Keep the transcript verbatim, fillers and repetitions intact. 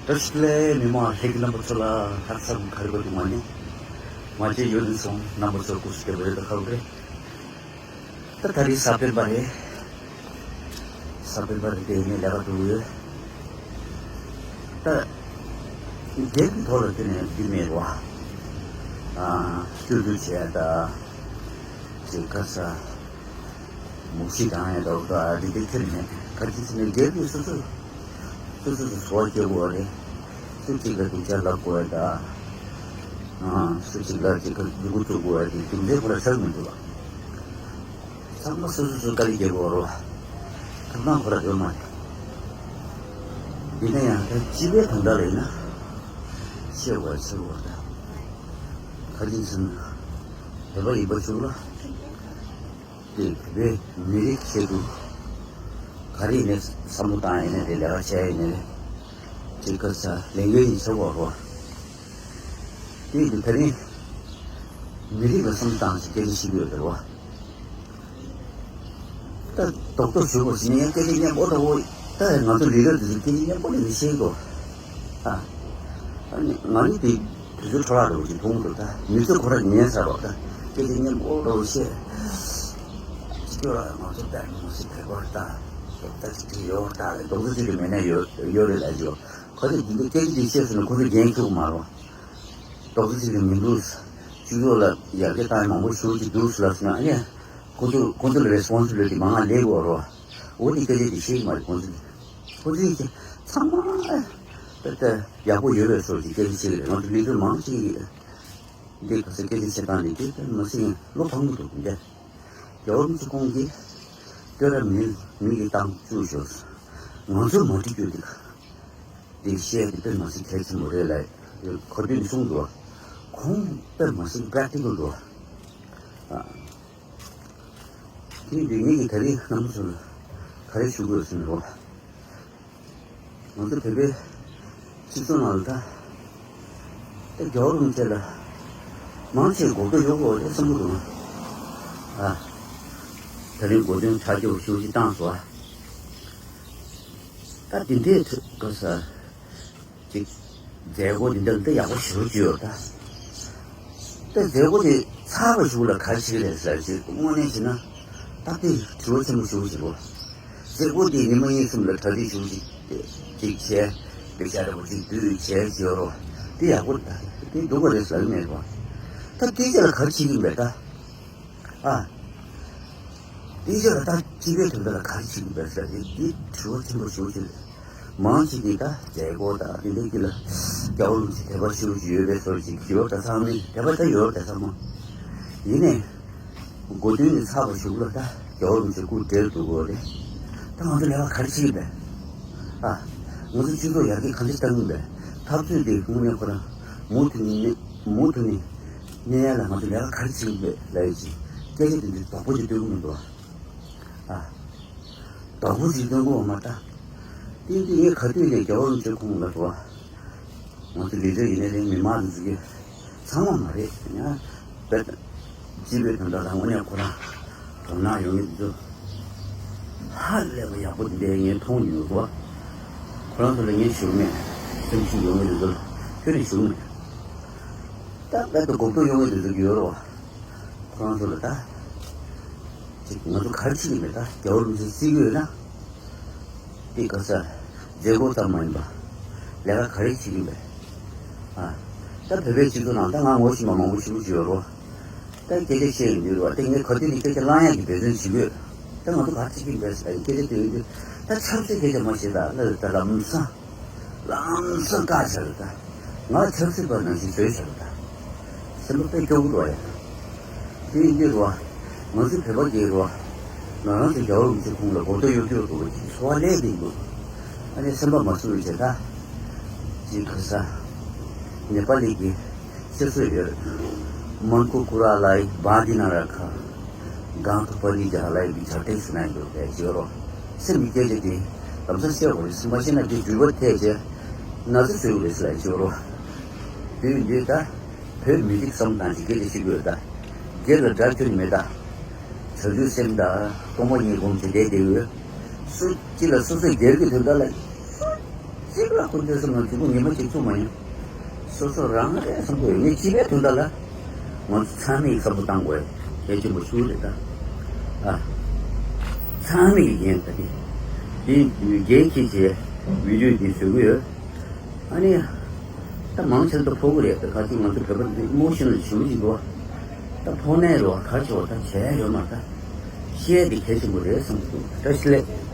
བཀྲ་ཤིས་བདེ་ལེགས། མི་མང་ལྷན་རྒྱས་རྣམ་པ་ཚོ་ལ་ལྷག་བསམ་ག་རེ་དགོས་འདུག་མ་ནི། མ་བརྗེད་ཡོད་ནི་སོང་། རྣམ་པ་ཚོ་སྐུ་གཟུགས་བདེ་པོ་ཡོད་པའི་ཁ་ལོ་རེད། ད་ད་རེས་གཟའ་སྤེན་པ་རེད། གཟའ་སྤེན་པ་རེད་དེ་ངས་ལས་ཀ་འགྲོ་གི་ཡོད། ད་སྒེར་གྱི་ཐོག་ལ་དེ་ནས་འདི་མེད་བ། སྐྱོ་སྡུག་བྱས་ད་ཅིག་ཁ་ས། མུག་ཤི་དང་ཡང་འདྲ་བོ་འདྲ་འདི་འདི་ཁྱོད་ནས་ག་རེ་ཟེར་ན། སྒེར་གྱི་སོ་སོ་སོ་སོ་སོ་བཟོ་བ་སྐྱེ་བོ་རེད། སུ་གཅིག་ལ་སྡུག་ཅག་ལབ་དགོས་ཡ་ད། སུ་གཅིག་ལ་གཅིག་ག་འགྱུར་བ་བཙུགས་དགོས་ཡ་དེ་རྒྱུ་མཚན་ཁོ་ལ་ཆགས་མི་འདུག་ལ། ཚང་མ་སོ་སོ་སོ་དཀའ་ལས་རྒྱག་དགོས་རེད་བ། ཐོབ་ཐང་ཁོ་ར་ཡོད་མ་རེད། ཡིན་ན་ཡང་ད་སྤྱི་པའི་དོན་དག་ལ་ཡིན་ན་ཤེས་དགོས་ཡ་ཆགས་དགོས་རེད་ད། ག་རེ་ཟེར་ན་བོད་པ་ཡིན་པ་ཞིག་ལ། དེ་བོད་པའི་མི་རིགས་ཆེད་དུ་ག་རེ་ཡིན་ནའི་བསམ་བློ་བཏང་ཡིན་ནའི་རེད། ལས་ཀ་བྱས་ཡིན་ནའི་རེད། ཅིག་ག་ས་ལས་འགན་ཡིན་ཆགས་པ་རོ། དེ་ཡིན་དུས་ད་རིང་མི་རིགས་ལ་བསམ་བློ་བཏང་ཞིག་སྐད་ཆ་བཤད་ཀྱི་ཡོད་རེད་བ། ད་རྡོག་རྡོག་ཞུ་བ་ཞིག་ནས་སྐད་ཆ་སྙན་པོ་འདྲ་བོ། ད་ང་ཚོ་ལས་ཀ་འདི་ཚོ་སྐད་ཆ་སྙན་པོ་ནས་མི་བཤད་གོ། ཨ། ཨ་ནི་ང་ནི་དེ་དུས་ཚོད་འཕྲོ་བརླག་འདྲ་བོ་ཞིག་མཐོང་གི་འདུག་ད་མི་ཚོ་ཁོ་རང་ཉན་ས་རོགས། ད་སྐད་ཆ་སྙན་པོ་འདྲ་བོ་བཤད། སྐྱོ་ར་ང་ཚོ་ད་མི་སྲིད་བོད་པ་ད་རྡོག་རྩ་གཅིག་སྒྲིལ་ཡོད་ད། རྡོག་རྩ་གཅིག་སྒྲིལ་མེད་ན་ཡོད་ཡོད་རེད་ལ་ཡོད། ཁོ་ཚོས་འདི་འདྲའི་སྐད་ཆ་འདི་བཤད་སོང་ན་ཁོ་ཚོས་འགན་འཁྱེར་གི་མ་རེད། རྡོག་རྩ་གཅིག་སྒྲིལ་མི་འདུག་སྤྱི་ཚོགས་ལ་ཡར་རྒྱས་བཏང་ཡ་མང་པོ་ཞེ་པོ་ཅིག་འདུག་ཟེར་ལབ་སོང་ན། ཨ་ནི་ཁོ་ཚོ་ཁོ་ཚོ་ལ་རེ་སི་པོན་སི་བི་ལི་ཊི་མང་ང་ལེན་དགོས་རེད་བ། འོ་དེ་སྐད་ཆ་དེ་བཤད་ཀྱི་མ་རེད། ཁོང་ཚོས་ཁོང་ཚོས་ཀྱི་ཚང་མ་ད་ལྟ་ཡག་པོ་ཡོད་པའི་བཟོ་ཞིག་སྐད་ཆ་བཤད་ཀྱི་རེད། ང་ཚོ་ལས་དོན་མང་ཅིག་འདི་ག་ཚོད་སྐད་ཆ་བཤད་སྟངས་འདི་དེ་ད་མ་སྲིད་བློ་ཕམ་གྱི་འདུག་འདི་རྒྱལ་བ་རིན་པོ་ཆེ་ཁོང་གིས་བསྟོད་ར་མི་མི་གི་བཏང་བཅུག་ཞོག་ང་ཚོ་མ་འགྲིག་རྒྱུ་འདི་ག་འདི་བཤད་འདི་དཔེ་མ་སྲིད་གལ་ཆེན་པོ་རེད་ལ། ག་དུས་ནས་གསུངས་འདུག་ཁོང་དཔེ་མ་སྲིད་པེ་རེག་ཊི་ཀལ་འདུག་དེ་འདི་ངེད་ཀྱིས་ད་རེས་རྣམ་པ་ཚོ་ལ་ག་རེ་ཞུ་དགོས་ཟེར་ན། ང་ཚོ་བོད་པའི་སྤྱི་ཚོགས་ནང་ལ་ད་ད་རྒྱལ་བ་རིན་པོ་ཆེ་ལ་མང་ཆེ་གོ་རྟོགས་ཡོད་དགོས་རེད་བསམ་གྱི་འདུག་ཨ། ད་རིང་གོ་སྟོན་ཆ་ཆེ་བ་ཞེ་པོ་ཅིག་བཏང་སོང་ཨ། ད་འདི་འདྲའི་ཐོས་ག་ས། ཅིག་མཛད་སྒོ་འདི་འདྲ་འདི་ཡག་པོ་ཞེ་པོ་ཅིག་ཡོད་ད། ད་མཛད་སྒོ་དེ་ཚར་བ་ཞིག་ལ་ག་རེ་བྱེད་ཀྱི་རེད་ཟེར་ཅིག་དངོས་གནས་བྱས་ན་ད་དེ་དྲི་བ་ཆེན་པོ་ཞེ་པོ་ཞིག་རེད། མཛད་སྒོ་དེ་ཉི་མ་གཉིས་གསུམ་ལ་གྲ་སྒྲིག་ཞེ་པོ་ཅིག་ཅིག་བྱས། དཔེ་ཆ་འདྲ་པོ་ཅིག་བསྡུས་བྱས་བྱས་རོགས། དེ་ཡག་པོ་རེད་ད། དེ་སྡུག་པ་རེད་ཟེར་གྱི་མེད་པ། ད་དེ་ཆ་ལ་ག་རེ་བྱེད་ཀྱི་མེད་ད། ཨ། དེ་ཕྱིར་ད་སྤྱི་པའི་དོན་དག་ལ་ག་རེ་བྱེད་ཀྱི་འདུག་ཟེར་ཏེ་འདི་དྲི་བ་ཆེན་པོ་ཞེ་པོ་ཅིག་རེད། མང་ཆེ་གིས་ད་མཛད་སྒོ་དང་དེ་འདྲའི་གི་ལ་རྒྱལ་བ་རིན་པོ་ཆེ་དད་པ་ཞེ་པོ་ཅིག་ཡོད་པའི་བཟོ་ཅིག་ཡོད་ད་ཚང་མས་དད་པ་ད་ཡོད་ད་ཚང་མ། ཡིན་ནའི་གོ་སྟོན་ནི་ཚར་བ་ཞིག་ལ་ད་རྒྱལ་བ་རིན་པོ་ཆེ་སྐུ་བགྲེས་འདུག་གོ་རེད། ད་ང་ཚོ་ལས་ཀ་ག་རེ་བྱེད་ཀྱི་འདུག་ཨ། ང་ཚོ་སྤྱི་ཚོགས་ཡར་རྒྱས་གང་ཅི་གཏང་གི་འདུག་འཐབ་རྩོད་དེ་དངོས་གནས་ཁོ་རང་མུ་མཐུད་ནས་མུ་མཐུད་ནས་གནས་ཡ་ལ་ང་ཚོ་ལས་ཀ་ག་རེ་བྱེད་ཀྱི་འདུག་ལབ་ཡ་ཅིག་སྐད་ཆ་དེ་འདྲ་དོག་པོ་ཅིག་སྟོན་གྱི་མི་འདུག་ཨ། དོག་པོ་ཅིག་སྟོན་གྱི་ཡོད་མ་རེད་ད། ཏན་ཏན་ངས་ག་དུས་ནས་རྒྱལ་བ་རིན་པོ་ཆེ་ཁོང་ལ་རོ། ང་ཚོ་ལི་ཌར་ཡིན་ནའི་རེད། མི་མང་དེ་ཚོ་གི་ཚང་མ་མ་རེད། ཡང་བོད་སྤྱི་པའི་དོན་དག་ལ་དངོས་གནས་ཁོ་རང་དོ་སྣང་ཡོད་མཁན་དེ་ཚོ་ཧ་ལས་པ་ཡག་པོ་དེ་འདྲ་ངས་མཐོང་མྱོང་རོ། ཁོ་རང་ཚོ་ལ་ངས་ཞུ་གི་མེད། སེམས་ཤུགས་ཡོད་མཁན་དེ་ཚོ་ལ་ཁྱོན་ནས་ཞུ་གི་མེད། ད་རྦད་དེ་གོ་རྟོགས་ཡོད་མཁན་དེ་ཚོ་གི་ཡོད་རོ། ཁོ་རང་ཚོ་ལ་ད་ཅིག་ང་ཚོ་ག་རེ་བྱེད་ཀྱི་མེད། ད་རྒྱལ་བ་རིན་པོ་ཆེ་བརྩི་གི་ཡོད་ན། དེ་ག་ས་མཛད་སྒོ་ཙམ་མ་ཡིན་པ། ལས་ཀ་ག་རེ་བྱེད་ཀྱི་མེད། ཨ། ད་བོད་པའི་སྤྱི་ཚོགས་ནང་ད་ང་ངོ་ཤེས་པ་མང་པོ་ཞེ་པོ་ཅིག་ཡོད་རོ། ད་སྐད་ཆ་བཤད་ཡོང་དུས་རོ། ད་ངས་ག་དུས་ནས་སྐད་ཆ་བླང་ཡག་གི་འབད་བརྩོན་བྱེད་ཀྱི་ཡོད། ད་ང་ཚོ་ག་རེ་བྱེད་ཀྱི་མེད་ཟེར་སྐད་ཆ་དེ་ཡོང་དུས། ད་ཆབ་སྲིད་སྐད་ཆ་མ་བཤད་ད་ལ་ད་ལམ་སང་། ལམ་སང་བཀག་བཞག་རེད་ད། ང་ཆབ་སྲིད་པ་ནང་བཞིན་བཟོས་བཞག་རེད་ད། སེམས་པ་དཔེ་སྐྱོ་པོ་འདུག་ཡ། དེ་ཡིན་དུས་རོ། ང་ཚོ་བོད་པ་གིས་རོ། ང་རང་ཚོ་རྒྱལ་བ་རིན་པོ་ཆེ་ཁོང་ལ་གོ་རྟོགས་ཡོད་རྒྱུ་འདུག་ཅིག་འཚོ་བ་ལས་དེ་འདུག་ཨ་ནི་སེམས་པ་མ་བཟོད་བྱས་ད། ཅིག་ག་ས། ནེ་པ་ལི་གི་གཤེགས་སྲོལ་ཡོད། མན་ཀུ་ཀུ་ར་ལའི་བ་དི་ན་ར་ཁ། གང་དུ་པ་རི་ཇ་ལའི་གི་ཇ་ཏེ་སུ་ན་འདུག་པས་ཅིག་རོ། སེམས་ཀྱི་སྐད་ཆ་དེ་ལམ་སང་བཤད་དགོས་རེད། སེམས་པ་ཤེས་ན་དེ་འགྲུལ་པ་ཐེག་བྱས་ན་ཚ་བཟོས་དགོས་རེད་ཟེར་ལ་ཅིག་རོ། དེ་ཡིན་དུས་ད་བོད་མི་རིགས་བསམ་སྟངས་ཀྱི་སྐད་ཆ་ཞིག་དགོས་ད། སྒེར་ལ་དགྲ་ཁྱོན་མེད་ད། བྱང་ཆུབ་སེམས་དང་སྟོང་པ་ཉིད་སྒོམ་བྱེད་བསྡད་དེ་ཡོད། སུ་གཅིག་ལ་སོ་སོའི་སྒེར་གྱི་དོན་དག་ལ། གཅིག་ལ་ཁུར་དེ་སོང་ང་མཛུབ་གུ་ཉི་མ་གཅིག་བཙུགས་མ་ཡོང་། སོ་སོ་རང་རེད་བསམ་གི་ཡོད། ངས་སྤྱི་པའི་དོན་དག་ལ་ང་ཚོ་ཚང་མས་བསམ་བློ་བཏང་དགོས་གལ་ཆེན་པོ་ཞིག་རེད་ད། ཨ། ཚང་མས་ཡིན་ད་དེ། དེ་རྒྱལ་ཁྱེད་ཀྱི་བི་ཌིའོ་འདི་བཟོ་གི་ཡོད། ཨ་ནི། ད་མང་ཆེ་ད་ཕོག་གི་རེད་ད། ཁ་ཅིག་ང་ཚོ་བོད་པ་འདི་ཨི་མོ་ཤི་ནལ་ཞེ་པོ་ཅིག་འདུག་བ། ད་ཕོག་ནའི་རེད་བ། ག་ཆེ་བ་ད་བྱས་ཡོད་མ་རེད་ད། བཤད་འདི་གལ་ཆེན་པོ་རེད་བསམ་གི་འདུག་བཀྲ་ཤིས་བདེ་ལེགས།